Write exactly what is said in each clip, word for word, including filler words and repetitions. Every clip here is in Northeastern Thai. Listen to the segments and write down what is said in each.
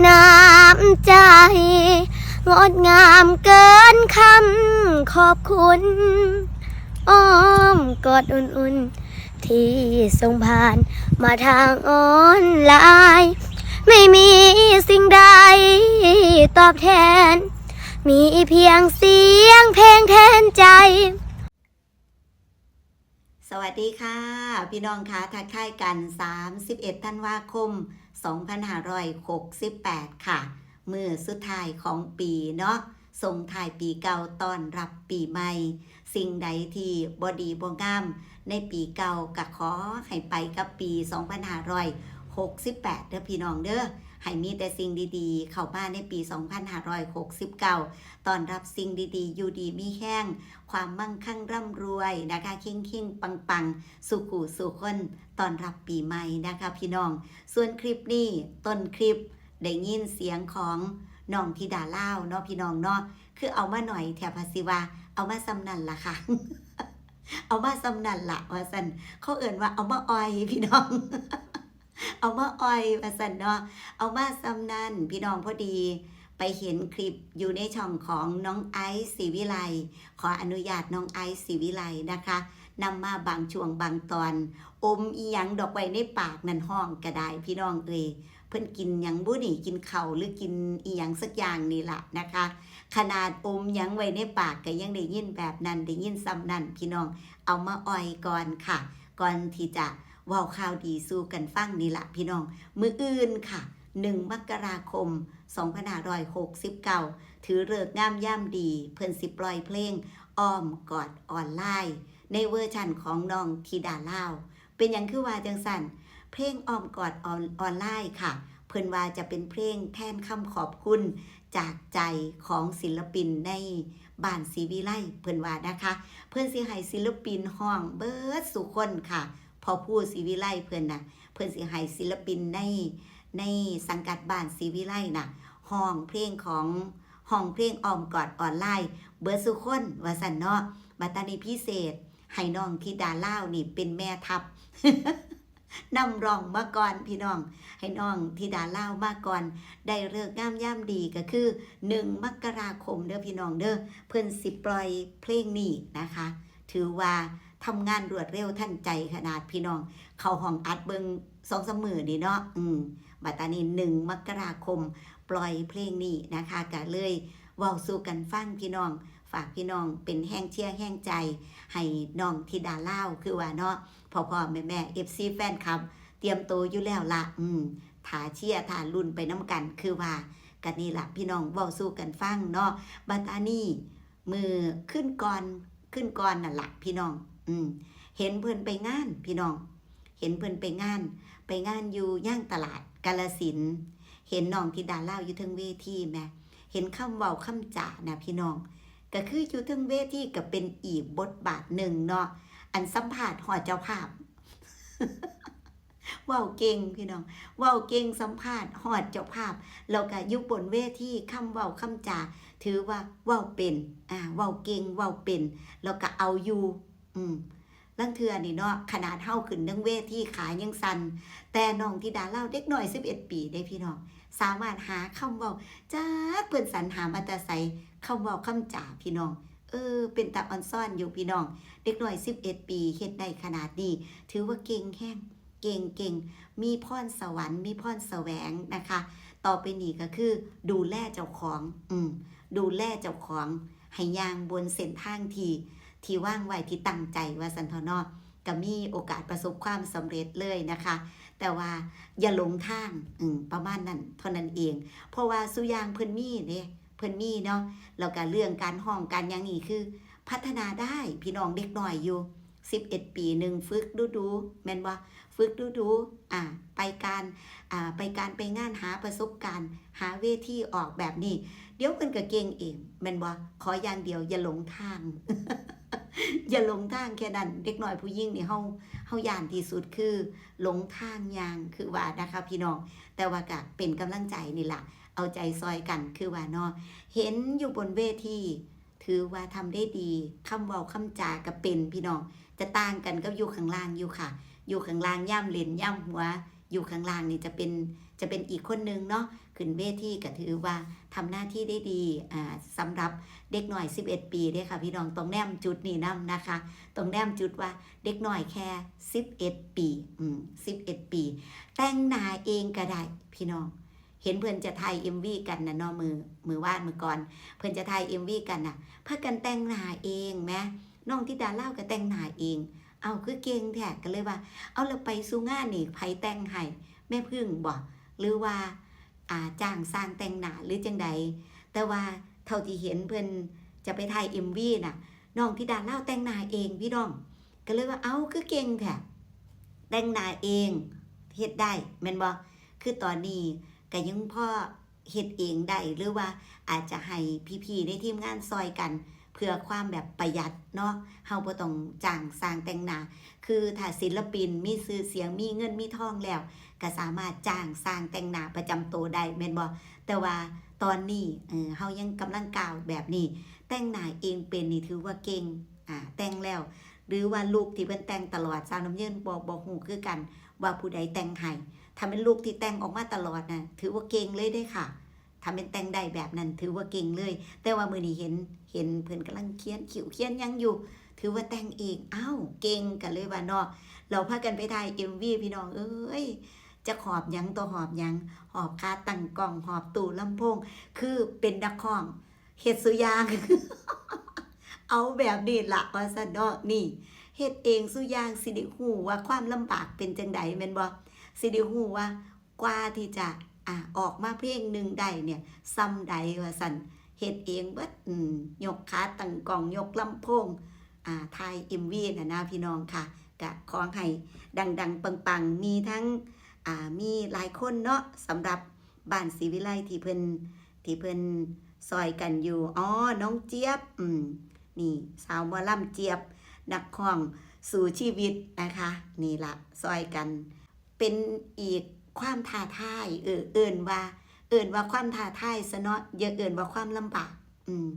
น้ำใจงดงามเกินคำขอบคุณ อ้อมกอดอุ่นๆ ที่ส่งผ่านมาทางออนไลน์ ไม่มีสิ่งใดตอบแทน มีเพียงเสียงเพลงแทนใจ สวัสดีค่ะ พี่น้องคะ ทักทายกัน สามสิบเอ็ด ธันวาคม สองพันห้าร้อยหกสิบแปด ค่ะ มื้อสุดท้ายของปีเนาะ ส่งท้ายปีเก่าต้อนรับปีใหม่ สิ่งใดที่บ่ดีบ่งามในปีเก่าก็ขอให้ไปกับปี สองพันห้าร้อยหกสิบแปด เด้อพี่น้องเด้อ ให้มีแต่สิ่งดีๆ เข้ามาในปี สองพันห้าร้อยหกสิบเก้า ต้อนรับสิ่งดีๆ อยู่ดีมีแฮง ความมั่งคั่งร่ำรวยนะคะ เฮงๆ ปังๆ สู่คู่สู่คน ต้อนรับปีใหม่นะคะพี่น้อง ส่วนคลิปนี้ต้นคลิปได้ยินเสียงของน้องธิดาลาวเนาะพี่น้องเนาะ คือเอามาหน่อยแท้ พาสิว่าเอามาส่ำนั่นล่ะค่ะ เอามาส่ำนั่นล่ะว่าซั่น เขาเอิ้นว่าเอามาอ่อยพี่น้อง เอามาอ่อยว่าซั่นเนาะ เอามาส่ำนั่นพี่น้อง พอดีไปเห็นคลิปอยู่ในช่องของน้องไอซ์ ศรีวิไล ขออนุญาตน้องไอซ์ ศรีวิไลนะคะ นำมาบางช่วงบางตอน อมอีหยังดอกไว้ในปากนั่นฮ้องก็ได้พี่น้องเอ้ย เพิ่นกินหยังบุนี่ กินข้าวหรือกินอีหยังสักอย่างนี่ล่ะนะคะ ขนาดอมหยังไว้ในปากก็ยังได้ยินแบบนั้น ได้ยินส่ำนั่นพี่น้อง เอามาอ่อยก่อนค่ะ ก่อนที่จะเว้าข่าวดีสู่กันฟังนี่ล่ะพี่น้อง มื้ออื่นค่ะ หนึ่ง มกราคม สองพันห้าร้อยหกสิบเก้า ถือฤกษ์งามยามดี เพิ่นสิปล่อยเพลงอ้อมกอดออนไลน์ ในเวอร์ชันของน้องธิดาลาว เป็นหยังคือว่าจังซั่น เพลงอ้อมกอดออน ออนไลน์ค่ะ เพิ่นว่าจะเป็นเพลงแทนคำขอบคุณจากใจของศิลปินในบ้านศรีวิไล เพิ่นว่านะคะ เพิ่นสิให้ศิลปินฮ้องเบิดสู่คนค่ะ พ่อภูศรีวิไลเพิ่นน่ะ เพิ่นสิให้ศิลปินใน ในสังกัดบ้านศรีวิไลน่ะ ฮ้องเพลงของ ฮ้องเพลงอ้อมกอดออนไลน์ เบิดสู่คนว่าซั่นเนาะ บัดตานี้พิเศษ ให้น้องธิดาลาวนี่เป็นแม่ทัพ นำร้องมาก่อนพี่น้อง ให้น้องธิดาลาวมาก่อน ได้ฤกษ์งามยามดีก็คือ หนึ่ง มกราคมเด้อพี่น้องเด้อ เพิ่นสิปล่อยเพลงนี้นะคะ ถือว่าทำงานรวดเร็วทันใจขนาดพี่น้อง เข้าห้องอัดเบิ่งสองสามมื้อนี่เนาะ อืม บัดตานี้ หนึ่ง มกราคม ปล่อยเพลงนี้นะคะ ก็เลยเว้าสู่กันฟังพี่น้อง ฝากพี่น้องเป็นแฮงเชียร์แฮงใจให้น้องธิดาลาว คือว่าเนาะ พ่อๆ แม่ๆ เอฟซี แฟนคลับ เตรียมโตอยู่แล้วละ อืม ถ้าเชียร์ถ้าลุ้นไปนำกัน คือว่า ก็นี่ล่ะพี่น้อง เว้าสู่กันฟังเนาะ บัดตานี้ มื้อคืนก่อน คืนก่อนนั่นล่ะพี่น้อง อืม เห็นเพิ่นไปงานพี่น้อง เห็นเพิ่นไปงาน ไปงานอยู่ย่างตลาดกาฬสินธุ์ เห็นน้องธิดาลาวอยู่เทิงเวทีแหม เห็นคำเว้าคำจาน่ะพี่น้อง ก็คืออยู่เทิงเวทีก็เป็นอีกบทบาทหนึ่งเนาะ อันสัมภาษณ์ฮอดเจ้าภาพ เว้าเก่งพี่น้อง เว้าเก่ง สัมภาษณ์ฮอดเจ้าภาพ แล้วก็อยู่บนเวที คำเว้าคำจา ถือว่าเว้าเป็น อ่า เว้าเก่ง เว้าเป็น แล้วก็เอาอยู่ อืม ลางเทื่อนี่เนาะ ขนาดเฮาขึ้นเทิงเวทีขายังสั่น แต่น้องธิดาลาวเด็กน้อยสิบเอ็ดปีเด้พี่น้อง สามารถหาคำเว้า จักเพิ่นสรรหามาแต่ไส คำเว้าคำจาพี่น้อง เออ เป็นตาอ่อนซ้อนอยู่พี่น้อง เด็กน้อยสิบเอ็ดปีเฮ็ดได้ขนาดนี้ ถือว่าเก่งแฮง เก่ง เก่ง มีพรสวรรค์ มีพรแสวงนะคะ ต่อไปนี้ก็คือดูแลเจ้าของ อืม ดูแลเจ้าของ ให้ย่างบนเส้นทางที่ ที่วางไว้ ที่ตั้งใจว่าซั่นเถาะเนาะ ก็มีโอกาสประสบความสำเร็จเลยนะคะ แต่ว่าอย่าหลงทาง อืม ประมาณนั้นเท่านั้นเอง เพราะว่าซุอย่างเพิ่นมีเด้ เพิ่นมีเนาะ แล้วก็เรื่องการฮ้องการหยังนี่คือพัฒนาได้ พี่น้อง เด็กน้อยอยู่ สิบเอ็ดปีหนึ่ง ฝึกดูๆ แม่นบ่ ฝึกดูๆ อ่า ไปการ อ่า ไปการไปงาน หาประสบการณ์ หาเวทีออกแบบนี้ เดี๋ยวเพิ่นก็เก่งเอง แม่นบ่ ขออย่างเดียวอย่าหลงทาง อย่าหลงทางแค่นั้น เด็กน้อยผู้หญิงนี่เฮา เฮาย้านที่สุดคือหลงทางย่าง คือว่านะคะพี่น้อง แต่ว่าก็เป็นกำลังใจนี่ล่ะ เอาใจซอยกัน คือว่าเนาะ เห็นอยู่บนเวที ถือว่าทำได้ดี คำเว้าคำจาก็เป็นพี่น้อง จะต่างกันกับอยู่ข้างล่างอยู่ค่ะ อยู่ข้างล่างย่ามเล่นย่ามหัว อยู่ข้างล่างนี่จะเป็น จ จะเป็นอีกคนหนึ่งเนาะ ขึ้นเวทีก็ถือว่าทำหน้าที่ได้ดี อ่า สำหรับเด็กน้อยสิบเอ็ดปีเด้อค่ะพี่น้อง ต้องแนมจุดนี้นำนะคะ ต้องแนมจุดว่าเด็กน้อยแค่สิบเอ็ดปี อืม สิบเอ็ดปี แต่งหน้าเองก็ได้พี่น้อง เห็นเพิ่นจะถ่ายเอ็มวีกันน่ะเนาะ มื้อ มื้อวานมื้อก่อน เพิ่นจะถ่ายเอ็มวีกันน่ะ พากันแต่งหน้าเองแหม น้องธิดาลาวก็แต่งหน้าเอง เอ้า คือเก่งแท้ ก็เลยว่า เอ้า แล้วไปสู่งานนี่ไผแต่งให้ แม่ผึ้งบ่ หรือว่า อ่า จ้างช่างแต่งหน้าหรือจั่งใด แต่ว่าเท่าที่เห็นเพิ่นจะไปถ่ายเอ็มวีน่ะ น้องธิดาลาวแต่งหน้าเองพี่น้อง ก็เลยว่า เอ้า คือเก่งแท้ แต่งหน้าเอง เฮ็ดได้แม่นบ่ คือตอนนี้ก็ยังพอเฮ็ดเองได้ หรือว่าอาจจะให้พี่ๆในทีมงานซ่อยกัน เพื่อความแบบประหยัดเนาะ เฮาบ่ต้องจ้างช่างแต่งหน้า คือถ้าศิลปินมีชื่อเสียง มีเงินมีทองแล้ว ก็สามารถจ้างช่างแต่งหน้าประจำตัวได้แม่นบ่ แต่ว่าตอนนี้ เออ เฮายังกำลังก้าวแบบนี้ แต่งหน้าเองเป็นนี่ถือว่าเก่ง อ่า แต่งแล้ว หรือว่าลุคที่เพิ่นแต่งตลอด สาวน้ำเยินบ่ บ่ฮู้คือกันว่าผู้ใดแต่งให้ ถ้าเป็นลุคที่แต่งออกมาตลอดน่ะ ถือว่าเก่งเลยเด้อค่ะ ถ้าเป็นแต่งได้แบบนั้นถือว่าเก่งเลย แต่ว่ามื้อนี้เห็น เห็นเพิ่นกำลังเขียนคิ้วเขียนหยังอยู่ ถือว่าแต่งเอง อ้าว เก่ง ก็เลยว่าเนาะ เราพากันไปถ่ายเอ็มวีพี่น้องเอ้ย จักหอบหยังต่อหอบหยัง หอบขาตั้งกล้อง หอบตู้ลำโพง คือเป็นนักร้อง เฮ็ดซุอย่าง เอาแบบนี้ล่ะ ว่าซั่นเนาะ นี่ เฮ็ดเองซุอย่าง สิได้ฮู้ว่าความลำบากเป็นจั่งใดแม่นบ่ สิได้ฮู้ว่ากว่าที่จะ อ่า ออกมาเพลงหนึ่งได้เนี่ย ส่ำใด ว่าซั่น เฮ็ดเองเบิด อืม ยกขาตั้งกล้อง ยกลำโพง อ่า ถ่ายเอ็มวีน่ะนะพี่น้องค่ะ ก็ขอให้ดังๆ ปังๆ มีทั้ง อ่า มีหลายคนเนาะ สำหรับบ้านศรีวิไลที่เพิ่น ที่เพิ่นซ่อยกันอยู่ อ๋อ น้องเจี๊ยบ อืม นี่ สาวหมอลำเจี๊ยบ นักร้องสู้ชีวิตนะคะ นี่ล่ะ ซ่อยกัน เป็นอีกความท้าทาย เออ เอิ้นว่า เอิ้นว่าความท้าทายซะเนาะ อย่าเอิ้นว่าความลำบาก อืม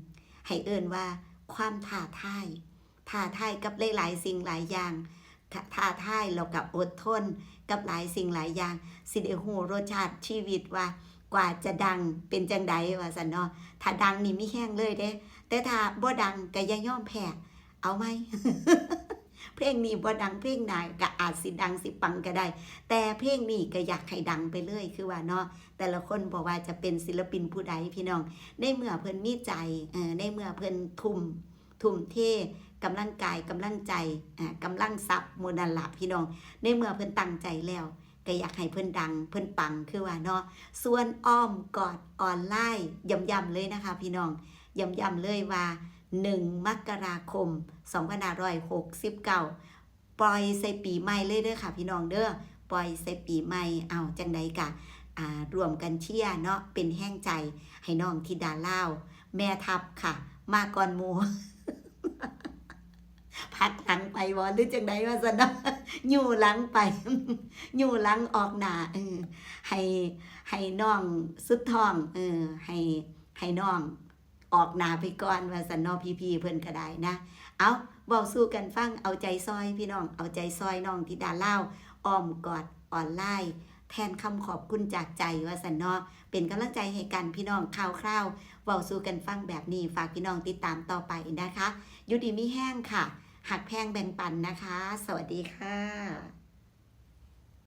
ให้เอิ้นว่าความท้าทาย ท้าทายกับหลายๆสิ่งหลายอย่าง ท้า ท้าทายแล้วก็อดทนกับหลายสิ่งหลายอย่าง สิได้ฮู้รสชาติชีวิตว่ากว่าจะดังเป็นจั่งใด ว่าซั่นเนาะ ถ้าดังนี่มีแฮงเลยเด้ แต่ถ้าบ่ดังก็อย่ายอมแพ้ เอาใหม่ เพลงนี้บ่ดัง เพลงหน้าก็อาจสิดังสิปังก็ได้ แต่เพลงนี้ก็อยากให้ดังไปเลย คือว่าเนาะ แต่ละคนบ่ว่าจะเป็นศิลปินผู้ใดพี่น้อง ในเมื่อเพิ่นมีใจ เอ่อ ในเมื่อเพิ่นทุ่ม ทุ่มเทกำลังกาย กำลังใจ อ่า กำลังทรัพย์หมู่นั่นล่ะพี่น้อง ในเมื่อเพิ่นตั้งใจแล้ว ก็อยากให้เพิ่นดัง เพิ่นปัง คือว่าเนาะ ส่วนอ้อมกอดออนไลน์ ย้ำๆเลยนะคะพี่น้อง ย้ำๆเลยว่า หนึ่งมกราคม สองพันห้าร้อยหกสิบเก้า ปล่อยใส่ปีใหม่เลยเด้อค่ะพี่น้องเด้อ ปล่อยใส่ปีใหม่ เอาจั่งใดกะ อ่า ร่วมกันเชียร์เนาะ เป็นแฮงใจให้น้องธิดาลาว แม่ทัพค่ะ มาก่อนหมู่ พักหลังไปบ่ หรือจั่งใดว่าซั่นเนาะ อยู่หลังไป อยู่หลังออกหน้า เออ ให้ ให้น้องสุดท้อง เออ ให้ ให้น้องออกหน้าไปก่อนว่าซั่นเนาะ พี่ๆเพิ่นก็ได้นะ เอา เว้าสู่กันฟัง เอาใจซ่อยพี่น้อง เอาใจซ่อยน้องธิดาลาว อ้อมกอดออนไลน์ แทนคำขอบคุณจากใจว่าซั่นเนาะ เป็นกำลังใจให้กันพี่น้อง ข่าวคราว เว้าสู่กันฟังแบบนี้ ฝากพี่น้องติดตามต่อไปนะคะ อยู่ดีมีแฮงค่ะ ฮักแพงแบ่งปันนะคะ สวัสดีค่ะ